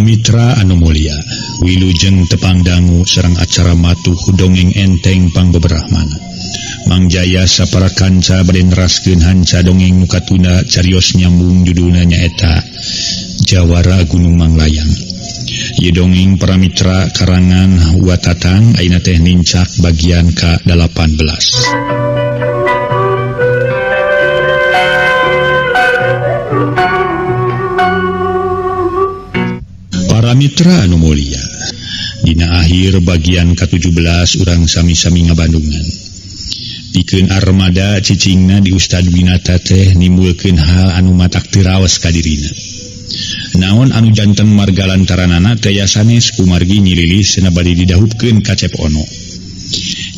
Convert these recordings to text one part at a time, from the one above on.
Para mitra anu mulia, wilujeng tepang dangu sareng acara matuh dongeng enteng pangbeberahmana. Mang Jaya sapara kanca bade neraskeun hanca dongeng nu katunda carios nyambung judulna nyaeta Jawara Gunung Manglayang. Ieu dongeng para mitra karangan Wa Tatang ayeuna teh nincak bagian ka-18. Para mitra anu mulia, dina akhir bagian ka-17 urang sami-sami ngabandungan. Pikeun armada cicingna di Ustad Winata teh nimbulkeun hal anu matak teu raos ka dirina. Naon anu janten marga lantaranana teh sanes kumargi Nyi Lilis cenah bade didahupkeun ka Cep Ono.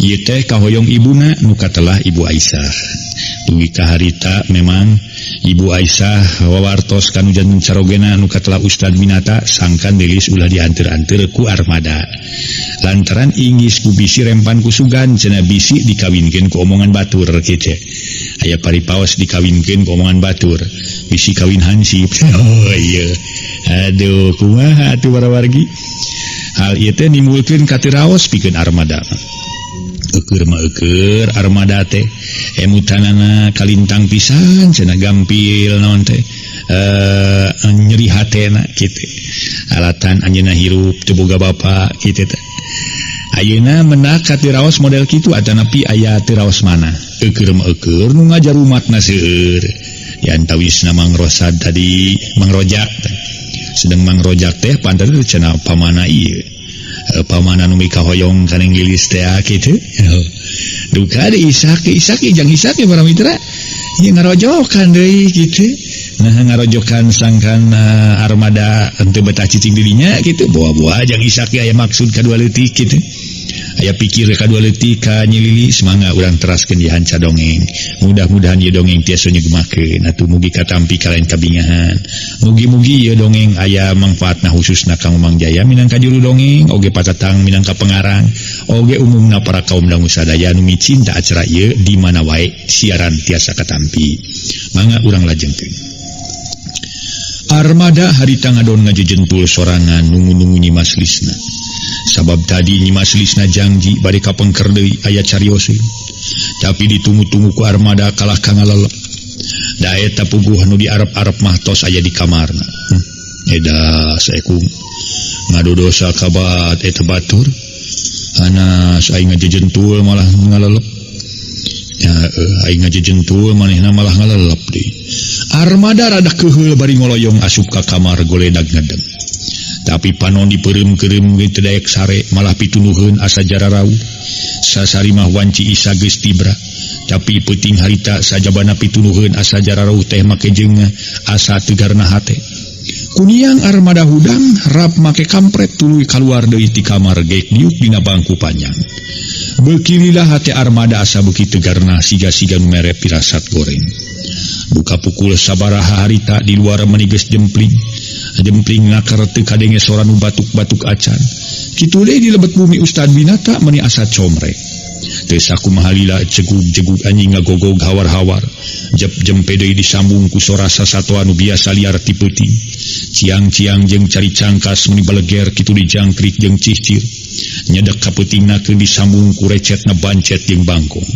Ieu teh kahoyong ibuna nu katelah Ibu Aisyah. Dugi ka harita memang Ibu Aisyah wawartos kanu janten carogena nu katelah Ustad Winata sangkan Lilis ulah dianteur-anteur ku armada. Lantaran ingis ku bisi rempan ku sugan cenah bisi dikawinkeun ku omongan batur kitu. Aya paripaos dikawinkeun ku omongan batur, bisi kawin hansip. Oh iya. Aduh, kumaha atuh para wargi. Hal ieu teh nimbulkeun katiraos pikeun armada. Eueur mah eueur armada teh emutanana kalintang pisan cenah gampil naon teh nyeri hatena kitu. Alatan anjeunna hirup teu boga bapa kitu teh. Ayeuna menak katiraos model kitu atanapi aya tiraos mana. Eueur mah eueur nu ngajar umatna seueur. Diantawisna Mang Rosad tadi Mang Rojak. Sedang Mang Rojak teh pantes cenah pamana ieu. Pamana nu mikahoyong ka Neng Lilis teh kitu. Duka di Isak, Isak jang Isak para mitra. Ieu ngarojokan deui kitu. Nah ngarojokan sangkan armada henteu betah cicing dirinya kitu. Boa-boa jang Isak aya maksud kadua leutik kitu. Aya pikir kadua leutik ka Nyi Lilis mangga urang teraskeun di hanca dongeng. Mudah-mudahan ieu dongeng tiasa nyegemakeun atuh mugi katampi kalayan kabingahan. Mugi-mugi ieu dongeng aya mangfaatna khususna kanggo Mang Jaya minangka juru dongeng, oge patatang minangka pengarang, oge umumna para kaum dangu sadaya nu micinta acara ieu di mana wae siaran tiasa katampi. Mangga urang lajengkeun. Armada harita ngadon ngajejentul sorangan nungu-nungu Nyi Mas Lisna. Sabab tadi Nyi Mas Lisna janji bade kapengker deui aya carioseun. Tapi ditunggu-tunggu ku armada kalah ka ngalelep. Da eta puguh nu diarep-arep mah tos aya di kamarna. Eda saekung ngadodosa kabat eta batur. Anas aing ngajejentul malah ngalelep. Ya aing ngajejentul manehna malah ngalelep deui. Armada rada keuheul bari ngoloyong asup ka kamar goledag ngedeng. Tapi panon dipeureum-keureum ge teu daek sare malah pitunuheun asa jararau. Sasari mah wanci Isa geus tibra. Tapi peuting harita sajabana pitunuheun asa jararau teh make jeungna asa tegarna hate. Kuniang armada hudang rap make kampret tuluy kaluar deui ti kamar geek diuk dina bangku panjang. Beuki lila hate armada asa beuki tegarna siga-siga nu mere pirasat goreng. Buka pukul sabaraha harita di luar meni geus jempling. Jempling ngakar teu kadenge sora nu batuk-batuk acan. Kitu deui di lebet bumi Ustad Winata meni asa comrek. Teu sakumaha lila jegug-jegug anjing ngagogog hawar-hawar. Jep jempe deui disambung ku sora sasatoa nu biasa liar ti peuting. Ciang-ciang jeung cari cangkas meni baleger kitu dijangkrik jeung cihcir. Nyedek ka peutingna keun disambung ku recetna bancet jeung bangkong.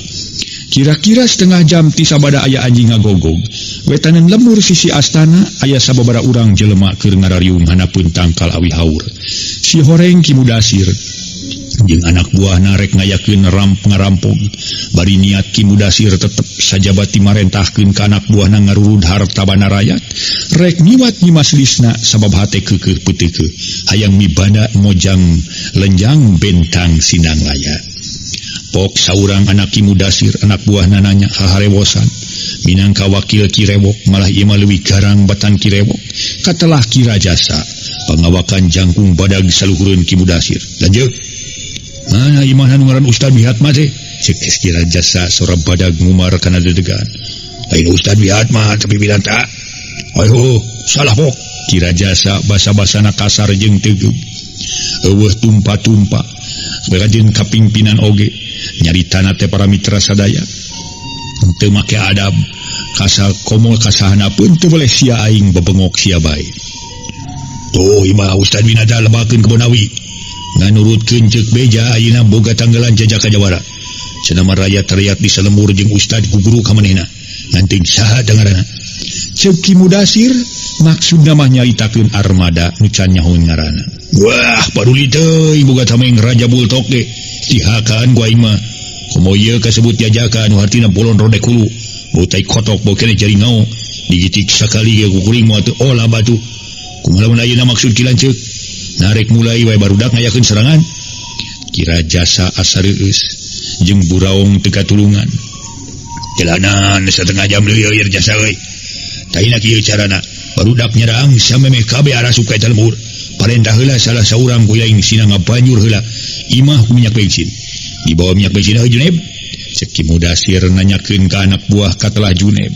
Kira-kira setengah jam ti sabada aya anjing ngagogog. Wetanan lembur sisi astana aya sababara urang jelema keur ngarariung hanapeun tangkal awi haur. Si horeng Ki Mudasir jeung anak buahna rek ngayakeun ramp ngarampog. Bari niat Ki Mudasir tetep sajabati marentahkeun ka anak buahna ngarurud harta bana rakyat. Rek ngiwat Nyi Mas Lisna sabab hate keukeuh peuteukeuh. Hayang mibanda mojang lenjang bentang sindang laya. Pok saurang anak Ki Mudasir anak buahna nanya haharewosan. Minangka wakil Ki Rewok malah ieu mah leuwih garang batan Ki Rewok. Katelah Ki Rajasa pangawakan jangkung badag saluhureun Ki Mudasir. Lanjut. Mana imahna nu ngaran Ustad Wihatma teh? Ceuk Ki Rajasa sora badag ngumar kana dedegan. Lain Ustad Wihatma tapi Winata. Ayo, salah pok. Ki Rajasa basa-basana kasar jeung tegeug. Eueuh tumpa-tumpa. Rajin kapimpinan oge. Nyaritana teh para mitra sadaya. Teu make adab, kasal komo kasahana pun teu boleh sia aing bebengok sia bae. Tuh imah Ustad Winata lebakeun kebonawi. Nganurutkeun ceuk beja ayeuna boga tanggalan jajak ka jawara. Cenah mah rayat-rayat di salembur jeung Ustad ku guru ka manehna. Ngan saha ngaranna? Ceuk Ki Mudasir maksudna mah nyaritakeun armada nu can nyaho ngaranna. Wah, paduli teuing boga tameng Raja Bultok ge. Dihakan ku aing mah. Komo ieu kasebut jajakan nu hartina bolon rodek hulu. Bau tai kotok bau keneh jari ngao. Digitik sakali ge ku kuring moal teu olah batu. Kumaha lamun ayeuna maksud Ki Lanceuk? Narek mulai wae barudak ngayakeun serangan. Kira jasa asa reueus jeung buraong teu katulungan. Jalanan setengah jam deui ieu jasa euy. Taina kieu carana. Barudak nyerang samemeh kabeh arasup ka eta lembur. Parentah heula salah saurang ku aing sina ngabanjur heula imah ku minyak bensin. Dibawa minyak bensin heuh Juneb. Cek Ki Mudasir nanyakeun ka anak buah katelah Juneb.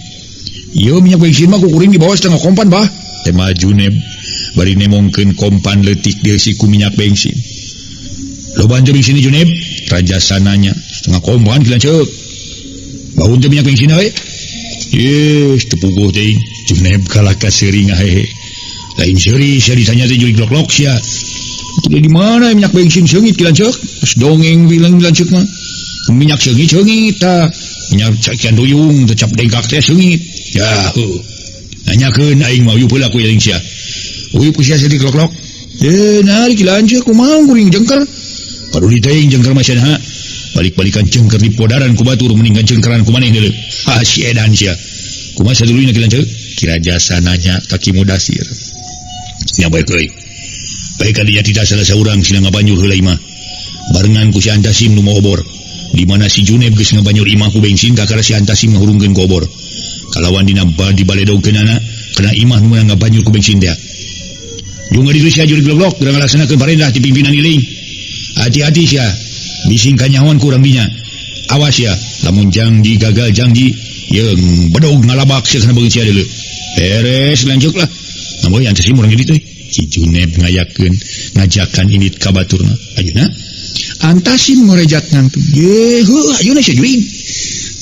Ieu minyak bensin mah ku kuring dibawa setengah kompan bah. Tema Juneb bari nemongkeun kompan leutik dieusi ku minyak bensin. Loba henteu bensin Juneb? Raja nanya. Setengah kompan Ki Lanceuk. Bau henteu minyak bensin euy. Yeuh, teu puguh teuing. Juneb kalah ka seuri ngahehe. Lain seuri sia ditanya teh jurig lok-lok sia. Itu di mana minyak bensin seungit Ki Lanceuk? Geus dongeng bilang Ki Lanceuk mah. Minyak seungit seungit tah. Minyak cakian duyung teh cap dengkak teh seungit. Ya heuh. Nanyakeun aing mah uyup heula ku aing sia. Uyup ku sia seuri lok-lok. Nah Ki Lanceuk kumaha kuring jengker. Paduli teuing jengker mah sia. Balik-balikan jengker di podaran ku batur mendingan jengkeran ku maneh deuleu. Ah si edan sia. Kumaha saduluyna Ki Lanceuk? Kira jasa nanya ka Ki Mudasir. Nya bae euy. Bae kadinya tidak salah saurang sina ngabanjur heula imah. Barengan ku si Antasim nu mau obor. Di mana si Juneb geus ngabanjur imah ku bensin kakara si Antasim ngahurungkeun ku obor. Kalawan dina di baledogkeunana kana imah nu meunang ngabanjur ku bensin teh. Jeung di sia jurig goblok geura ngalaksanakeun parentah ti pimpinan iling. Hati-hati sia. Bising kanyahoan ku urang dinya. Awas ya, lamun jangji gagal jangji jeung bedog ngalabak sia kana beungeut sia deuleu. Beres lanjut lah. Namun yang tersim urang jadi teh. Si Juneb ngayakeun ngajakan init ka baturna. Ayeuna Antasim ngorejat ngantuk. Ye heuh ayeuna sia jurig.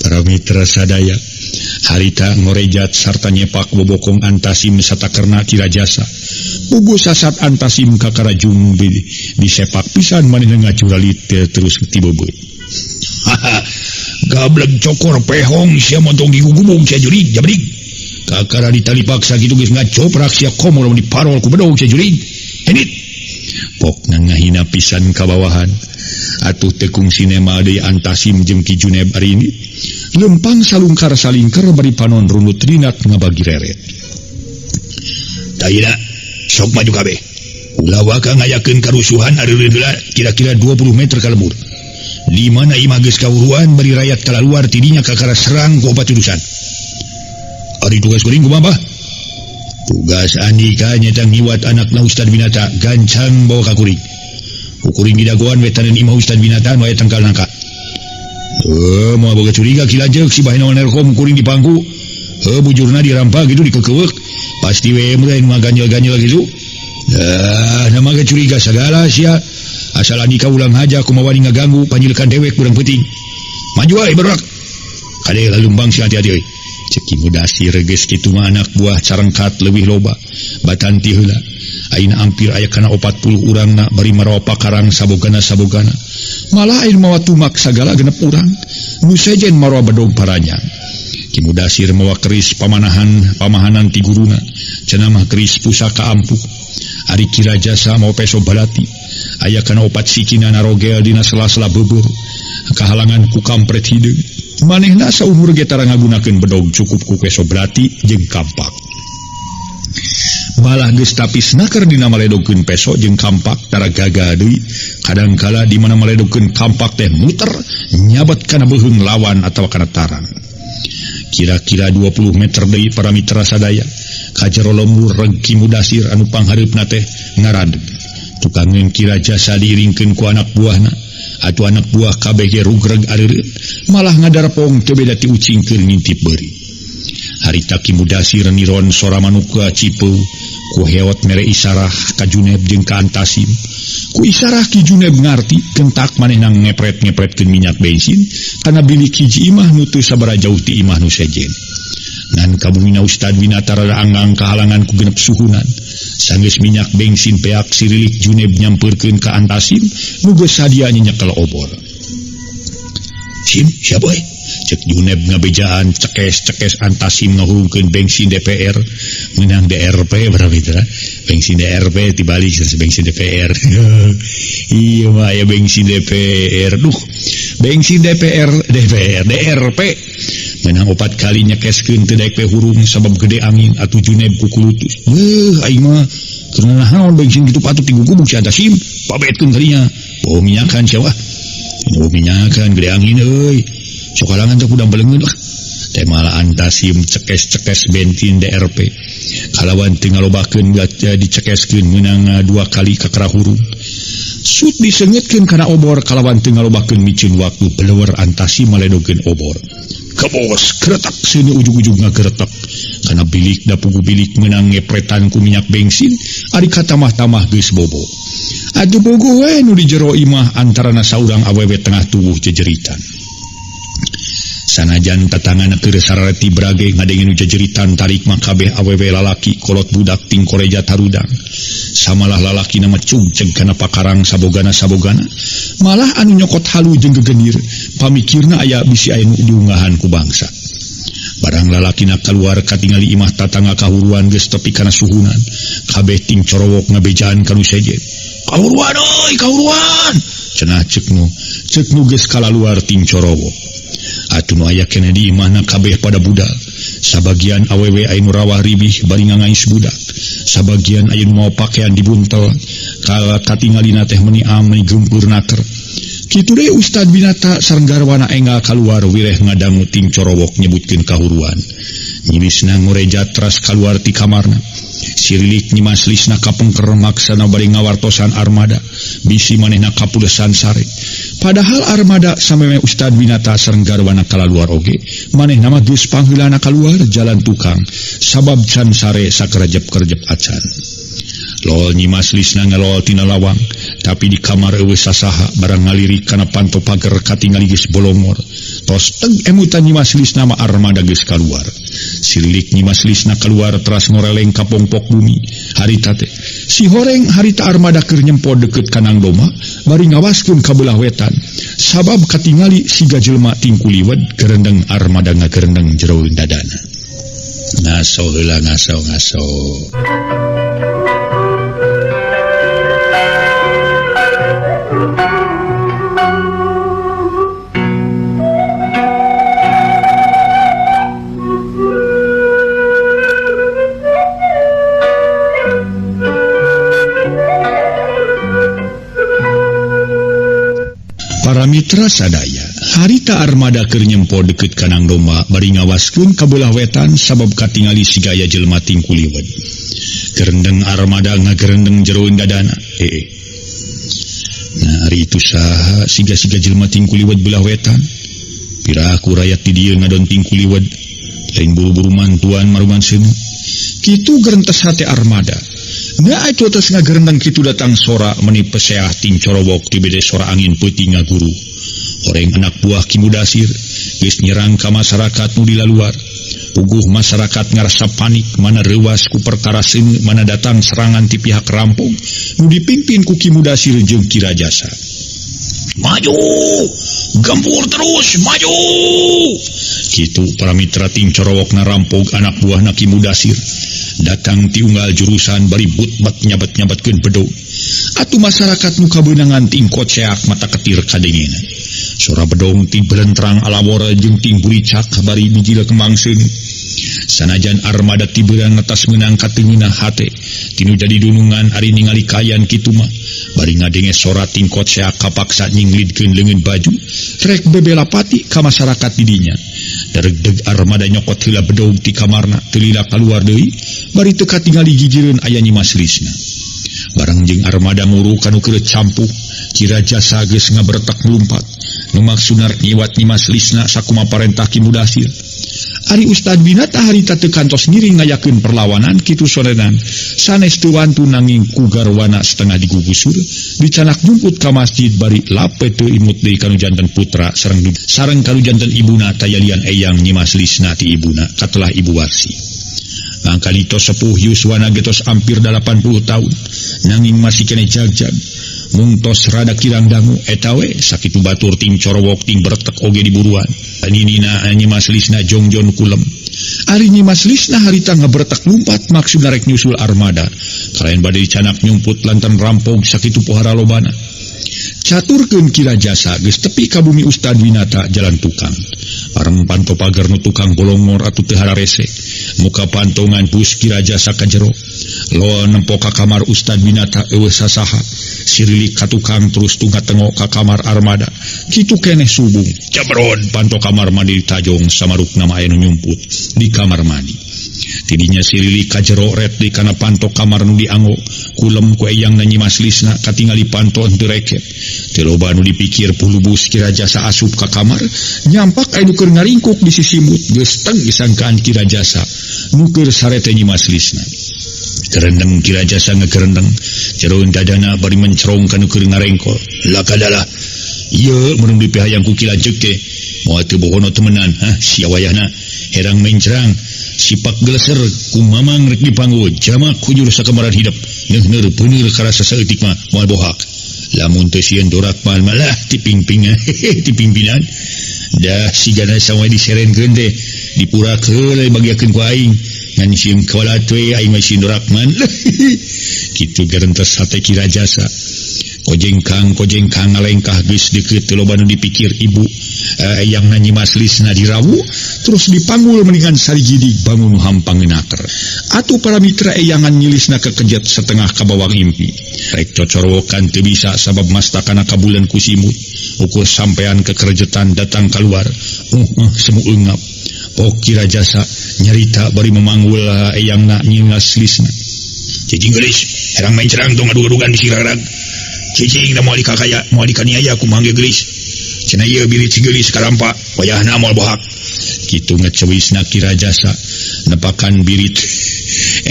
Para mitra sadaya harita ngorejat sarta nyepak bobokong Antasim satakerna Ki Rajasa. Puguh sasat Antasim kakarajung disepak pisan manehna ngacuralit terus tibebeut. Haha, gablek cokor pehong sia montong digugubung sia jurig jabrig. Kakara ditali paksa kitu geus ngacoprak sia komo lamun diparol ku bedog sia jurig. Henit. Pokna ngahina pisan ka bawahan. Atuh teu kungsi nema deui Antasim jeung Ki Juneb ari ini. Lempang salungkar salingker bari panon runut rinat ngabagi reret. Tayina sok maju kabeh. Ulah waka ngayakeun karusuhan areureun heula kira-kira 20 meter ka lembur. Di mana imah geus kawuruan bari rayat kalaluar tidinya kakara serang ku opat jurusan. Ari tugas kuring kumaha bah? Tugas andika nyata ngiwat anakna Ustad Winata gancang bawa ka kuring. Ku kuring didagoan wetaneun imah Ustad Winata nu aya tangkal nangka. Moal boga curiga Ki Lanceuk si bahina nerkom kuring di pangku. Bujurna dirampa gitu dikekeuweuk. Pasti we meureun mah ganjel-ganjel gitu. Dah, nama ge curiga sagala sia. Asal andika ulang haja kumaha wani ngaganggu panjilkan dewek kurang penting. Maju we berak. Kade lalumbang si hati-hati euy. Cek Ki Mudasir geus kitu mah anak buah carengkat leuwih loba. Batanti heula. Ayeuna hampir aya kana 40 urangna bari marawa pakarang sabogana-sabogana. Malah ayeuna mawa tumak sagala genep urang. Nu sejen marawa bedog paranyang. Ki Mudasir mawa keris pamahanan ti guruna. Cenah mah keris pusaka ampuh. Ari Ki Rajasa mawa peso balati. Aya kana opat sikina narogel dina sela-sela beubeur. Kahalangan ku kampret hideung. Manehna saumur ge tara ngagunakeun bedog cukup ku peso belati jeung kampak. Malah geus tapis naker dina maledogkeun peso jeung kampak tara gagal deui. Kadangkala di mana maledogkeun kampak teh muter nyabat kana beuheung lawan atawa kana tarang. Kira-kira 20 meter deui para mitra sadaya ka jero lembur reg Ki Mudasir anu panghareupna teh ngaradeg. Tukangeun Ki Rajasa diiringkeun ku anak buahna. Atuh anak buah kabeh ge rugreg areureut malah ngadarpong teu beda ti ucing keur ngintip beuri. Harita Ki Mudasir niron sora manuka cipeu ku heot mere isarah ka Juneb jeung ka Antasim. Ku isarah Ki Juneb ngarti kentak manehna ngepret-ngepretkeun minyak bensin kana bilik hiji imah nu teu sabaraha jauh ti imah nu sejen. Ngan kabumina Ustad Winata rada anggang kahalangan ku genep suhunan. Sanggeus minyak bensin peak sirilik Juneb nyampeurkeun ka Antasim nu geus sadia nyekel obor. Sim, siapa euy? Cek Juneb ngabejaan cekes-cekes Antasim ngahurungkeun bensin DPR meunang DRP berapa itu lah. Bensin DRP dibalik bensin DPR. Iya mah aya bensin DPR. Duh, bensin DPR DPR DRP meunang opat kali nyekeskeun teu daek hurung sabab gede angin atuh Juneb kukulutus. Heuh aing mah keur naon bensin kitu patut digugubug si Antasim pabetkeun kalinya. Bau minyakan sia wah. Bau minyakan gede angin euy. Sokalangan teh kudang beleungeun lah. Teh malah Antasim cekes-cekes bensin DRP. Kalawan teu ngalobakeun dicekeskeun meunang dua kali kakara hurung. Sut diseungeutkeun kana obor kalawan teu ngalobakeun miceun waktu beleuwer Antasim maledogeun obor. Kebos kretek seuneu ujug-ujug ngageretek. Kana bilik da pugu bilik meunang ngepretan ku minyak bensin ari katamah-tamah geus bobo. Atuh puguh we nu di jero imah antarana saurang awewe tengah tubuh jejeritan. Sanajan tatangana keur sarareti brage ngadenge nu jejeritan tarik mah kabeh awewe lalaki kolot budak ting koreja tarudang. Samalah lalaki na mecung ceg kana pakarang sabogana-sabogana. Malah anu nyokot halu jeung gegenir pamikirna aya bisi aya nu diunggahan ku bangsa. Barang lalakina kaluar katingali imah tatangga kahuruan geus tepi kana suhunan. Kabeh ting corowok ngabejaan ka nu sejen. Kahuruan euy, kahuruan. Cenah cek nu geus kalaluar ting corowok. Atuh nu aya keneh di imahna kabeh pada budal. Sabagian awewe aya nu rawah ribih bari ngangais budak. Sabagian aya nu mawa pakaian dibuntel. Kala katingalina teh meuni amei geumpeur naker. Kitu deui Ustad Binata sareng garwana enggal kaluar wireh ngadangu ting corowok nyebutkeun kahuruan. Nyilisna ngoreja teras kaluar ti kamarna. Sirilik Nyimas Lisna kapengker maksana bari ngawartosan armada. Bisi manehna kapudesan sare. Padahal armada sameme Ustad Binata sareng garwana kalaluar oge, manehna mah geus pangheulana kaluar jalan tukang sabab can sare sakerjep-kerjep acan. Lol Nyimas Lisna ngelol tina lawang, tapi di kamar eueuh sasaha barang ngalirik kana panto pager katingali geus bolongor. Tos teg emutan Nyimas Lisna mah armada geus kaluar. Sirilik Nyimas Lisna keluar teras ngoreleng ka pongpok bumi. Harita teh si horeng harita armada keur nyempo deukeut kanang doma bari ngawaskeun ka beulah wetan. Sabab katingali siga jelema tingkuliwed gerendeng armada ngagerendeng jero dadana. Ngaso heula ngaso ngaso. Para mitra sadaya, harita armada keur nyempo deukeut kanang domba bari ngawaskeun ka beulah wetan sabab katingali siga aya jelema tingkuliwed. Gerendeng armada ngagerendeng jero dadana. Nah, ari itu saha siga-siga jelema tingkuliwed beulah wetan. Piraku rayat di dieu ngadon tingkuliwed, lain buru-buru mantuan maruman seuneu. Kitu gerentes hate armada. Nah itu atas ngagerendeng kitu datang sora meni peseah ting corowok tibede sora angin peuting ngaguru. Horeng anak buah Ki Mudasir geus nyerang ka masyarakat nu di laluar. Puguh masyarakat ngarasa panik mana reuas ku perkara seuneu mana datang serangan ti pihak rampung nu dipimpin ku Ki Mudasir jeung Ki Rajasa. Maju! Gempur terus, maju! Kitu para mitra ting corowokna rampog anak buahna Ki Mudasir. Datang ti unggal jurusan bari butbat nyabat-nyabatkeun bedog. Atuh masyarakat nu kabeunangan ting koceak mata ketir kadengena. Sora bedong ting belentrang alawora jeung ting buricak bari bijil kembang seuneu. Sanajan armada tibeurang atas meunang kateungeunah hate, tinu jadi dunungan ari ningali kayan kitu mah. Bari ngadenge sora ting koceak kapaksa nyinglidkeun leungeun baju, rek bebela pati ka masyarakat di dinya. Daregdeg armada nyokot heula bedog ti kamarna, teu lila kaluar deui, bari teu katingali gigireun aya Nyimas Lisna. Barang jeung armada nguru kanu keur campuh, Ki Rajasa geus ngabertek lumpat. Nu maksudna rek nyiwat Nyimas Lisna sakumaha parentah Ki Mudasir. Ari Ustad Binata harita teu kantos ngiring ngayakeun perlawanan kitu sorenan. Sanes teu wantu nanging ku garwana setengah digugusur, dicanak jungkut ka masjid bari lape teu imut deui kanu janten putra sareng kanu janten ibuna tayalian eyang Nyimas Lisna ti ibuna katelah Ibu Warsi. Mangkali tos sepuh yuswana ge tos hampir 80 tahun nanging masih keneh jagjag. Mung tos rada kirang dangu eta we sakitu batur ting corowok ting bertek oge diburuan. Ninina Nyi Mas Lisna jongjon kulem. Ari Nyi Mas Lisna harita ngabertek lumpat maksudna rek nyusul armada. Kalayan bade dicanak nyumput lantaran rampog sakitu pohara lobana. Caturkeun Ki Rajasa geus tepi ka bumi Ustad Winata jalan tukang. Areng panto pager nu tukang bolongor atuh teu hararese. Muka pantongan bus Ki Rajasa ka jero. Loa nempo ka kamar Ustad Winata eueuh sasaha. Sirilik ka tukang terus tunggat tengok ka kamar armada. Kitu keneh subung. Jabrod panto kamar mandi ditajong samarukna mah aya nu nyumput di kamar mandi. Tidinya sirilik ka jero ret di kana panto kamar nu dianggo. Kulem ku eyangna Nyi Mas Lisna katingali panto henteu reket. Teu loba nu dipikir pulubus Ki Rajasa asup ka kamar, nyampak aya nu keur ngaringkuk di sisimut geus teg disangkaan Ki Rajasa nu keur sarete Nyi Mas Lisna. Kerendeng Ki Rajasa ngakerendeng, jeroeun dadana bari mencerong ka nu keur ngarengkol. Lakadalah ieu meureuh dipihayang ku Ki Lanceuk teh. Moal teu bohono temenan, hah sia wayahna herang mencrang. Sipak geleser ku mamang rek dipanggul jamak kujur sakamaran hidep neuhneur peuneur karasa saeutik mah moal bohak. Lamun teu sieun dorak mah malah tipingping tipingpinan dah sigana samua diserenkeun teh dipurak heula bagiakeun ku aing ngan sieun kawalat we aing mah sieun dorak man. Kitu gerentes hate Ki Rajasa. Kojengkang ngalengkah geus deukeut teu loba nu dipikir ibu eyangna Nyi Mas Lisna dirawu terus dipanggul mendingan sarigidig bangun hampangenaker. Atuh para mitra eyangan Nyi Lisna kekejet setengah kabawang impi. Rek cocorowokan teu bisa sabab mastakana kabulan ku simut. Ukur sampean kekerjetan datang keluar. Semu eungap. Oh Ki Rajasa nyarita bari memanggul eyangna Nyi Mas Lisna. Cicing geulis, herang main cerang tong adu-adugan di sirarag. Cicing da moal dikakaya, moal dikaniaya kumaha ge geulis. Cenah ieu birit si geulis karampa, wayahna moal bohak. Kitu ngecewisna Ki Rajasa nepakan birit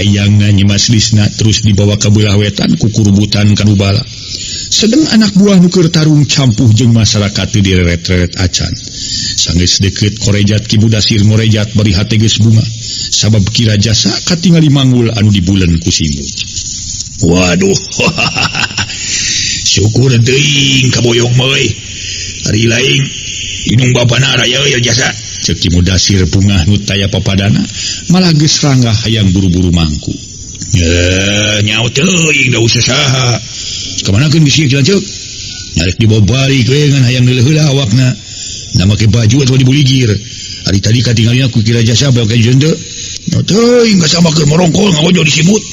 eyangna Nyi Mas Lisna terus dibawa ka beulah wetan ku kurubutan kanu bala. Sedeng anak buah nu keur tarung campuh jeung masyarakat teu direret-reret acan. Sanggeus deukeut korejat Ki Budasir ngorejat bari hate geus bunga sabab Ki Rajasa katingali manggul anu dibulen ku simut. Waduh. Syukur teuing kaboyong mah euy. Ari lain inung bapana raya euy jasa. Ceuk Ki Mudasir bungah nu taya papadana malah geus ranggah hayang buru-buru mangku. Nyaho teuing da usah saha. Kamanakeun geus ieu Ki Lanceuk? Nyarek dibawa balik we ngan hayang neuleuh heula awakna. Na make baju atuh dibuligir. Ari tadi katingalina ku Ki Rajasa bae ka jende. Nyaho teuing kasama keur morongkol ngagojo di simut.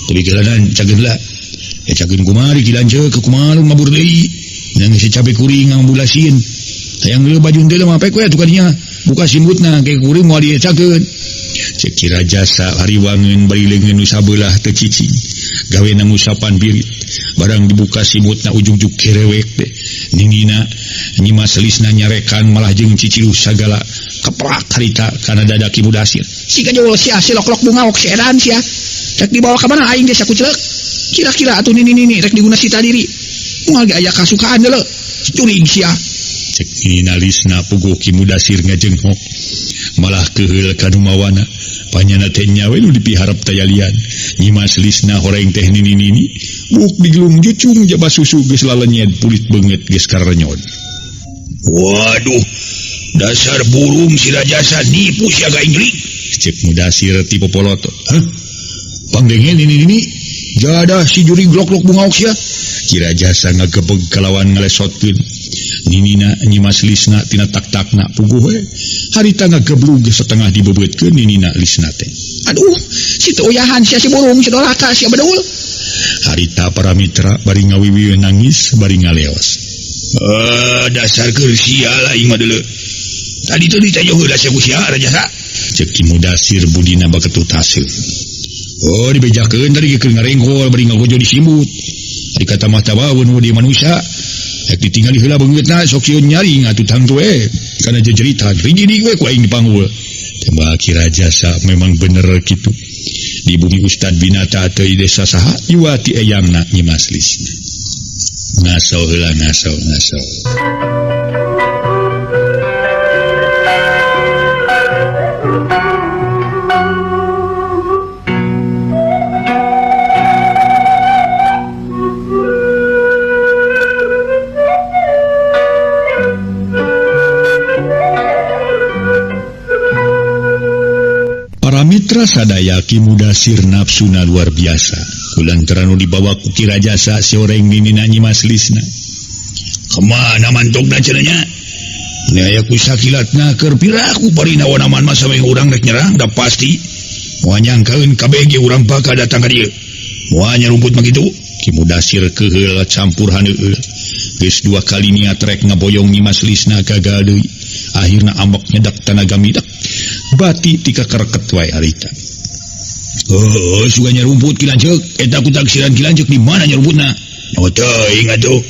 Tapi kilanan cageun heula. Ya cageun kumari Ki Lanceuk ke kumaha mabur deui. Nang si cabe kuring ngambulasin. Hayang heula baju henteu mah pek we atuh kadinya. Buka simutna ke kuring moal dicakeun. Ceuk Ki Rajasa hariwangeun bari leungeun nu sabelah teu cicing. Gawe ngusapan birit. Barang dibuka simutna ujug-ujug kerewek teh. Ninina Nyi Mas Lisna nyarekan malah jeung ciciluh sagala keprak harita kana dada Ki Mudasir. Si gajol sia si lok-lok bungaok si edan sia. Rek dibawa ka mana aing geus sakucelek. Kira-kira atuh nini-nini rek diguna sita diri. Moal ge aya kasukaan deuleu. Curig sia. Cek Nina Lisna puguh Ki Mudasir ngajenghok. Malah keheul ka nu mawana. Panyana teh nyawe nu dipiharep tayalian. Nyi Mas Lisna horeng teh nini-nini. Buk digelung jucung jaba susu geus lalenyed pulit beungeut geus karenyod. Waduh, dasar burung si Rajasa nipu sia gainglik. Cek Mudasir ti popolotot. Hah? Pangdengen nini-nini. Jadah si jurig lok-lok bungaok sia. Ki Rajasa ngagebeg kalawan ngalesotkeun. Ninina Nyi Mas Lisna tina tak-takna puguh we. Harita ngageblug setengah dibebeutkeun Ninina Lisna teh. Aduh, si teu uyahan sia si burung si doraka sia bedul. Harita para mitra bari ngawiwi nangis bari ngaleos. Dasar keur sia lah aing mah deuleu. Tadi teh ditajo heula sia ku sia Rajasa. Ceuk Ki Mudasir budina baketut hasil. Oh dibejakeun tadi keur ngarengkol bari ngagojo di simut. Ari kata mah tawaun di manusia. Rek ditinggali heula beungeutna sok sieun nyaring atuh tangtu we. Kana jejeritan rigidig we ku aing dipanggul. Tembak Ki Rajasa memang bener kitu. Di bumi Ustad Binata teu desa saha iwati eyangna Nyi Mas Lisna. Ngaso heula ngaso ngaso. Mitra sadaya Ki Mudasir nafsuna luar biasa. Kulantaran nu dibawa ku Ki Rajasa seoreng ninina Nyi Mas Lisna. Kemana mantokna cenah nya? Ini aya ku sakilatna keur piraku bari naon-naon mah sampe urang rek nyerang da pasti. Moal nyangkaeun kabeh ge urang bakal datang ka dieu. Moal nyarumput mah kitu. Ki Mudasir keheul campur haneueul. Geus dua kali niat rek ngaboyong Nyi Mas Lisna gagal deui. Akhirna ambek nyedak tanaga midak. Bati tika kereket wae harita. Heuh, sugan nyarumput Ki Lanceuk. Eta ku taksiran Ki Lanceuk di mana nyarumputna? Nyawa teuing atuh.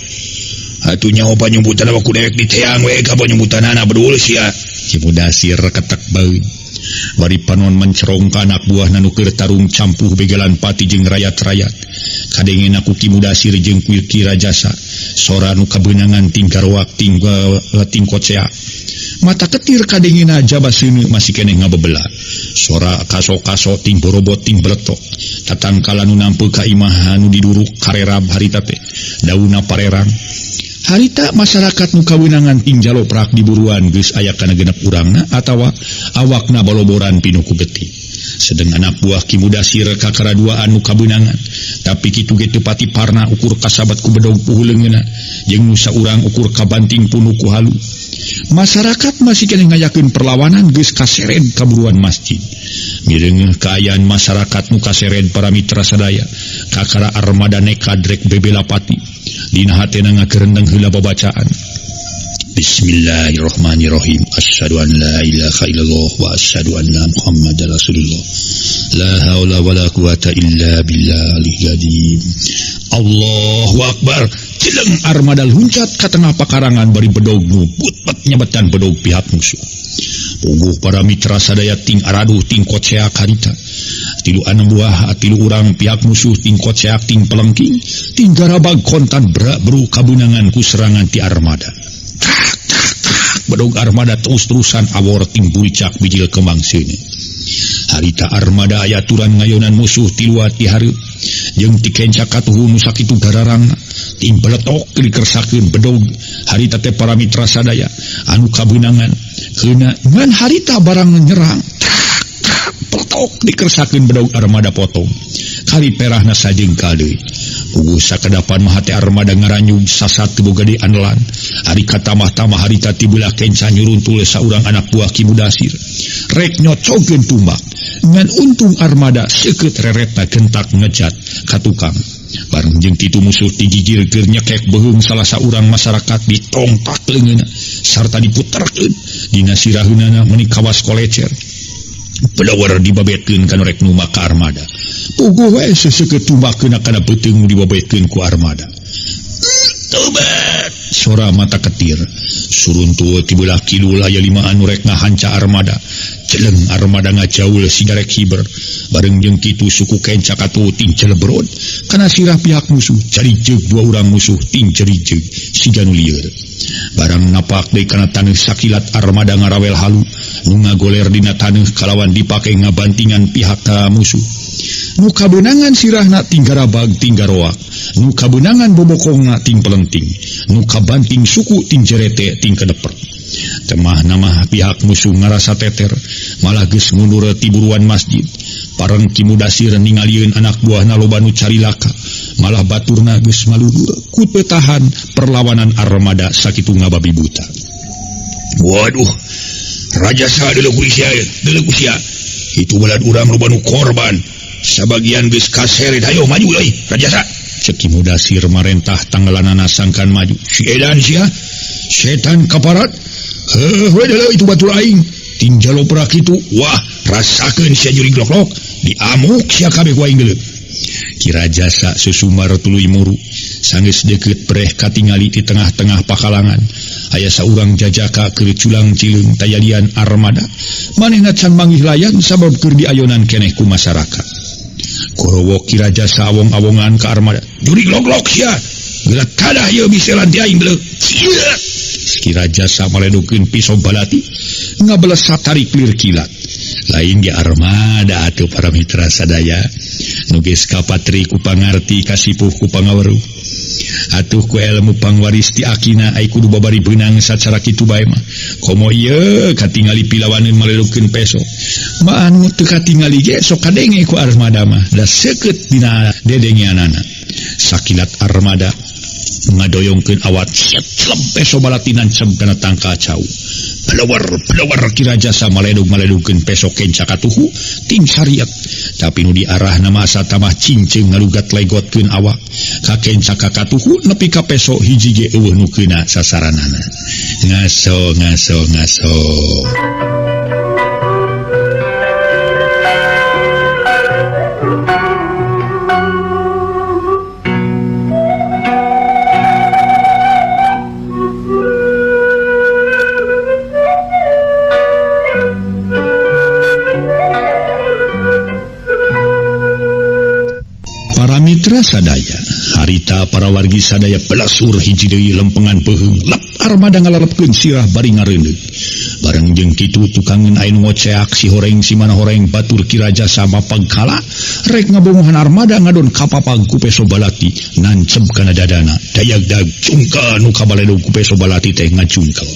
Atuh nyawa panyumputan ku dewek diteang we ka panyumputanana bedul sia. Ki Mudasir ketek baeud. Bari panon mencerong ka anak buah nu keur tarung campuh begalan pati jeung rayat-rayat. Kadengena ku Ki Mudasir jeung ku Ki Rajasa. Sora nu kabeunangan ting karoak ting ting kocea. Mata ketir kadengena jaba seuneu masih keneh ngabebela. Sora kaso-kaso ting borobot ting beletok. Tatangkala nu nampe ka imah nu diduruk karerab harita teh. Daunna parerang. Harita masyarakat nu kawenangan ting jaloprak di buruan geus aya kana genep urangna atawa awakna baloboran pinuh ku getih. Sedeng anak buah Ki Mudasir kakaraduaan nu kabeunangan, tapi kitu ge teu pati parna ukur kasabat ku bedog puhuleungeuna jeung nu saurang ukur kabanting punu ku halu. Masyarakat masih keneh ngayakeun perlawanan geus kasered ka buruan masjid. Mireungeuh kaayaan masyarakat nu kasered para mitra sadaya, kakara armada nekad rek bebela pati. Dina hatena ngagerendeng heula babacaan. Bismillahirrahmanirrahim. Asyhadu an la ilaha illallah wa asyhadu anna Muhammadar Rasulullah. La haula wala quwata illa billahil azim. Allahu akbar. Cileng armada luncat ka tengah pakarangan bari bedog nu putpet nyebetan bedog pihak musuh. Puguh para mitra sadaya ting araduh ting koceak harita. Tilu anu buah tilu urang pihak musuh ting koceak ting pelengking ting garabag kontan beru kabeunangan ku serangan ti armada. Tak tak tak bedog armada terus-terusan awor ting buricak bijil kembang seuneu. Harita armada aya aturan ngayonan musuh tiluat ti hareup jeung ti kenca katuhu nu sakitu gararangna ting beletok dikersakeun bedog harita teh para mitra sadaya anu kabeunangan keuna ngan harita barang nyerang tak tak peletok dikersakeun bedog armada potong kali perahna sajengkal deui. Puguh sakedapan mah hate armada ngaranyug sasat teu boga deui andelan. Ari katamah-tamah harita ti beulah kenca nyuruntul saurang anak buah Ki Mudasir rek nyocokeun tumbak ngan untung armada seukeut reretna gentak ngejat ka tukang. Bareng jeung kitu musuh ti gigir keur nyekek beuheung salah saurang masyarakat ditongtak leungeunna sarta diputerkeun dina siraheunana meuni kawas kolecer. Pelawar dibabetkeun kana rek nu maka armada. Puguh we seseukeut tumbakeun kana beuteung dibabetkeun ku armada. Tobat! Sora mata ketir. Suruntul ti beulah kidul aya lima anu rek ngahanca armada. Celeng armada ngajaul siga rek hiber. Bareng jeung kitu suku kenca katuhu ting celebrod kana sirah pihak musuh. Carijeug dua urang musuh ting carijeug siga nu lieur. Barang napak deui kana taneuh sakilat armada ngarawel halu nu ngagoler dina taneuh kalawan dipake ngabantingan pihak ka musuh. Nu kabeunangan sirahna ting garabag ting garoak, nu kabeunangan bobokongna ting pelenting, nu kabanting suku ting jerete ting kedeper. Temah nama pihak musuh ngarasa teter, malah geus mundur ti buruan masjid. Pareng Ki Mudasir ningalieun anak buahna loba nu carilaka, malah baturna geus maludur ku teu tahan perlawanan armada sakitu ngababi buta. Waduh, Rajasa deuleu ku sia, deuleu ku sia. Itu balad urang loba nu korban. Sabagian geus kaseret, hayo maju euy, Rajasa. Cek Ki Mudasir marentah tanggalanana sangkan maju. Si edan sia, setan kaparat. Heuh we deuleu itu batur aing. Ting jaloprak kitu, wah, rasakeun sia jurig lok-lok, diamuk sia kabeh ku aing deuleu. Ki Rajasa susumar tuluy muru, sanggeus deukeut breh katingali di tengah-tengah pakalangan. Aya saurang jajaka keur culang-cileung tayalian armada. Manehna can manggih layan sabab keur diayonan keneh ku masyarakat. Korowok Ki Rajasa awong-awongan ka armada. Jurig lok-lok sia. Geura kadah ieu biselan ti aing deuleu. Sia. Ki Rajasa maledukeun piso balati ngabeles satarik lir kilat. Lain ge armada atuh para mitra sadaya nu geus kapatri ku pangarti kasipuh ku pangaweruh. Atuh ku ilmu pangwaris ti akina ai kudu babari beunang sacara kitu bae mah. Komo ieu katingali pilawaneun malelukeun peso. Ma anu teu katingali ge sok kadenge ku armada mah. Da seukeut dina dedengeanana. Sakilat armada ngadoyongkeun awak siap peso balati nancep kana tangkal cau. Pelawar Ki Rajasa maledug-maledugkeun peso kenca katuhu ting sariat. Tapi nu diarahna mah asa tamah cincing ngalugat legotkeun awak. Ka kenca ka katuhu nepi ka peso hiji ge eueuh nu keuna sasaranana. Ngaso ngaso ngaso. Para mitra sadaya, harita para wargi sadaya pelasur hiji deui lempengan peuheung, lep armada ngalalepkeun sirah bari ngareundeuk. Bareng jeung kitu tukangeun aya nu ngoceak si horeng si mana horeng batur Ki Rajasa mapagkala rek ngabongohan armada ngadon kapapag ku peso balati nancep kana dadana. Dayag-dag cungka nu kabaledog ku peso balati teh ngacungkel.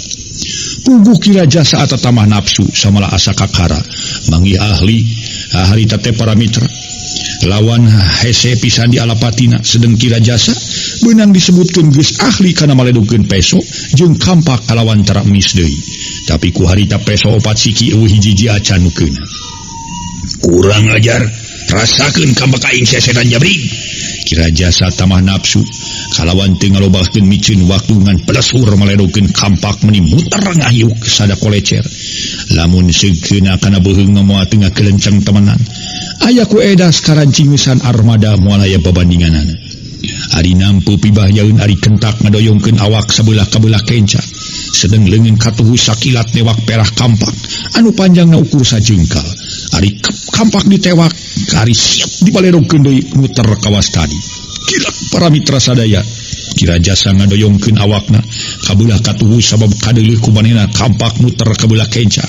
Puguh Ki Rajasa atatamah nafsu samala asa kakara manggih ahli harita teh para mitra. Lawan hese pisan di alapatina sedeng Ki Rajasa beunang disebutkeun geus ahli kana maledugkeun peso jeung kampak kalawan tara mis deui. Tapi ku harita peso opat siki eueuh hiji-hiji acan nu keuna. Kurang ajar, rasakeun kampak aing sesetan jabrig. Ki Rajasa tamah nafsu kalawan teu ngalobahkeun miceun waktu ngan pelesur maledugkeun kampak meuni muter ngahiuk sada kolecer. Lamun segeuna kana beuheung moal teu ngakelenceng temenan. Aya ku edas karancingusan armada moal aya babandinganana. Ari nampu pibahyaeun ari kentak ngadoyongkeun awak sabelah kabelah kenca. Sedeng leungeun katuhu sakilat newak perah kampak anu panjangna ukur sajengkal. Ari kampak ditewak, ari siap dibalerogkeun deui muter kawas tadi. Kilak para mitra sadaya. Ki Rajasa ngadoyongkeun awakna kabelah katuhu sabab kadeuleuh ku manehna kampak muter kabelah kenca.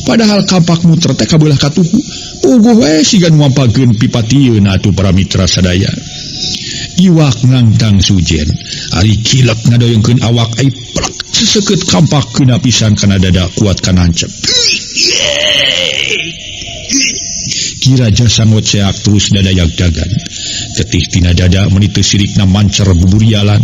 Padahal kampak muter teh kabelah katuhu. Puguh we siga nu mampakeun pipatieun atuh para mitra sadaya. Iwak ngangtang sujen, ari kilak ngadoyongkeun awak ai plek seseukeut kampak keuna pisan kana dada kuat kana hancep. Ki Rajasa ngoceak terus dadayag-dagan. Getih tina dada meuni teu sirikna mancer buburialan.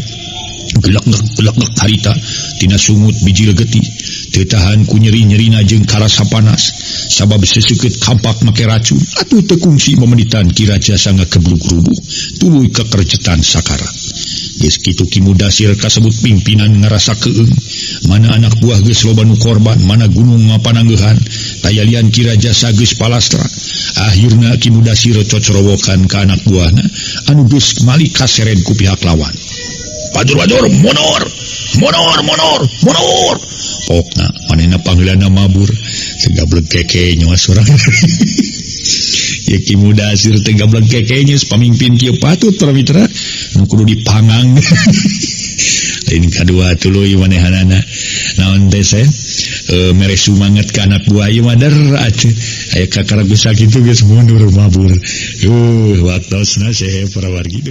Gelek-gelek harita tina sungut bijil getih. Teu tahan ku nyeri-nyerina jeung karasa panas. Sabab seseukeut kampak make racun atuh teu kungsi mamenitan Ki Rajasa ngakeblug rubuh tuluy kekercetan sakara. Geus kitu Ki Mudasir kasebut pimpinan ngarasa keung. Mana anak buah geus loba nu korban, mana gunung mapananggeuhan, tayalian Ki Rajasa geus palastra. Akhirna Ki Mudasir cocorowokan ka anak buahna anu geus malik kaseren ku pihak lawan. Badur-badur mundur, mundur, mundur, mundur. Pokna manehna panggilanna mabur, segablek keke nyawa surang. Ya Ki Mudasir teh gablek keke nya pamimpin kieu patut para mitra nu kudu dipangang. Lain kadua tuluy manehanana. Naon teh saya mere sumanget ka anak buah ieu mah der atuh. Aya kakara geus sakitu geus mundur mabur. Waktosna sehe para wargi.